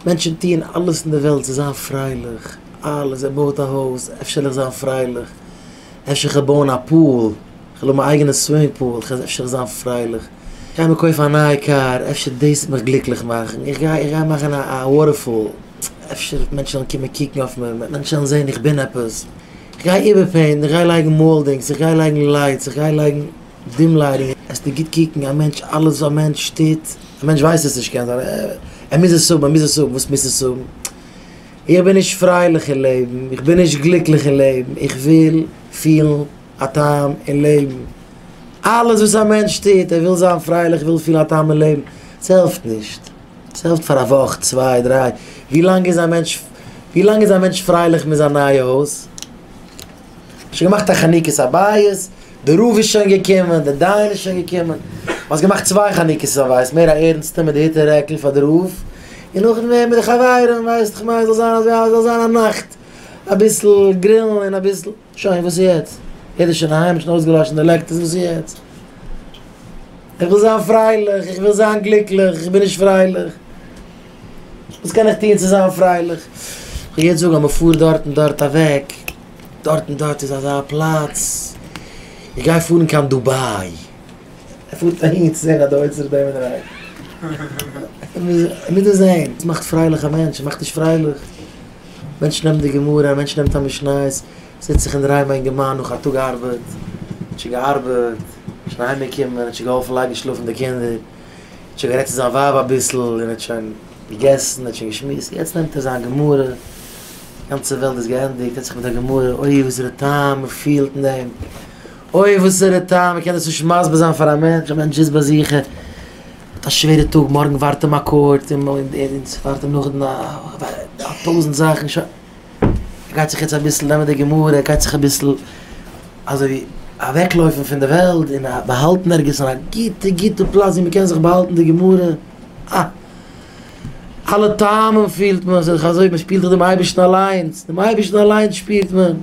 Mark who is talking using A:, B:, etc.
A: מענטשן טוען אלעס אין די וועלט צו זיין פרייליך, אלעס, ער בויעט א הויז, אפשר וועל איך זיין פרייליך, אפשר כ'וועל בויען א pool, כ'וועל האבן א אייגענע swimming pool, אפשר וועל איך זיין פרייליך, כ'גיי מיר קויפן א נייע קאר, אפשר דאס וועט מיך גליקליך מאכן, איך גיי איך גיי מאכן א waterfall, אפשר מענטשן וועלן קומען קוקן אויף מיר, מענטשן וועלן זען איך בין עפעס, איך גיי איבערפעינטן, איך גיי לייגן moldings, איך גיי לייגן lights, איך גיי לייגן dim lighting, עסטו גוט קוקן, א מענטש, אלעס וואס א מענטש טוט, א מענטש ווייסט עס נישט קען זיין, ער מוז עס האבן, ער מוז עס האבן, וואס מוז עס האבן? איך בין נישט פרייליך אין לעבן, איך בין נישט גליקליך אין לעבן, איך וויל פילן א טעם אין לעבן. אלעס וואס א מענטש טוט, ער וויל זיין פרייליך, וויל פילן א טעם אין לעבן, ס'העלפט נישט. ס'העלפט פאר א וואך, צוויי, דריי. ווי לאנג איז א מענטש, ווי לאנג איז א מענטש פרייליך מיט זיין נייע הויז? שוין געמאכט א חנוכת הבית, די רב איז שוין געקומען, די דיין איז שוין געקומען, האסט געמאכט צוויי חנוכת הבית, מער א ערנסטע מיט די היתר רעקל פאר די רב, און נאכדעם מער מיט די חברים, ווייסט איך מיין, זאל זיין אזוי, זאל זיין א נאכט, אביסל גרילן און אביסל, שוין וואס איז יעצט? יעדער איז שוין אהיים, שוין אויסגעלאשן די לעקטערס, וואס איז יעצט? איך וויל זיין פרייליך, איך וויל זיין גליקליך, איך בין נישט פרייליך. וואס קען איך טון צו זיין פרייליך? איך גיי יעצט זאגן אז מען פארט דארט און דארט אוועק, דארט און דארט איז אזא פלאץ, איך גיי פארן קיין דובאי. ער פארט אהין צו זען אז די אוצר איז ביי אים אינדערהיים. ער מוז דאס זען. עס מאכט פרייליך א מענטש, עס מאכט נישט פרייליך. מענטש נעמט די גמרא, א מענטש נעמט א משניות, זיצט זיך אינדערהיים א אינגערמאן נאך א טאג ארבעט, האט שוין געארבעט, שוין אהיימגעקומען, האט שוין געהאלפן לייגן שלאפן די קינדער, האט שוין גערעדט צו זיין ווייב אביסל, און האט שוין געגעסן, האט שוין געשמועסט, יעצט נעמט ער זיין גמרא, די גאנצע וועלט איז געענדיגט, זעצט זיך מיט א גמרא, אוי וואסערע טעם מען פילט אין דעם, אוי וואסערע טעם, מען קען דאס נישט מסביר זיין פאר א מענטש, א מענטש זיצט ביי זיך, ער האט א שווערע טאג, מארגן ווארט אים א court, און ס'ווארט אים נאכדעם א טויזנט זאכן, שוין. ער גייט זיך יעצט אביסל נעמען די גמרא, ער גייט זיך אביסל אזוי ווי אוועקלויפן פון די וועלט און באהאלטן ערגעץ אין א גוטע גוטע פלאץ ווי מ'קען זיך באהאלטן די גמרא, אה! אלע טעמים פילט מען זיך אזוי, מ'שפירט דאך דעם אייבערשטן אליינס, דעם אייבערשטן אליינס שפירט מען.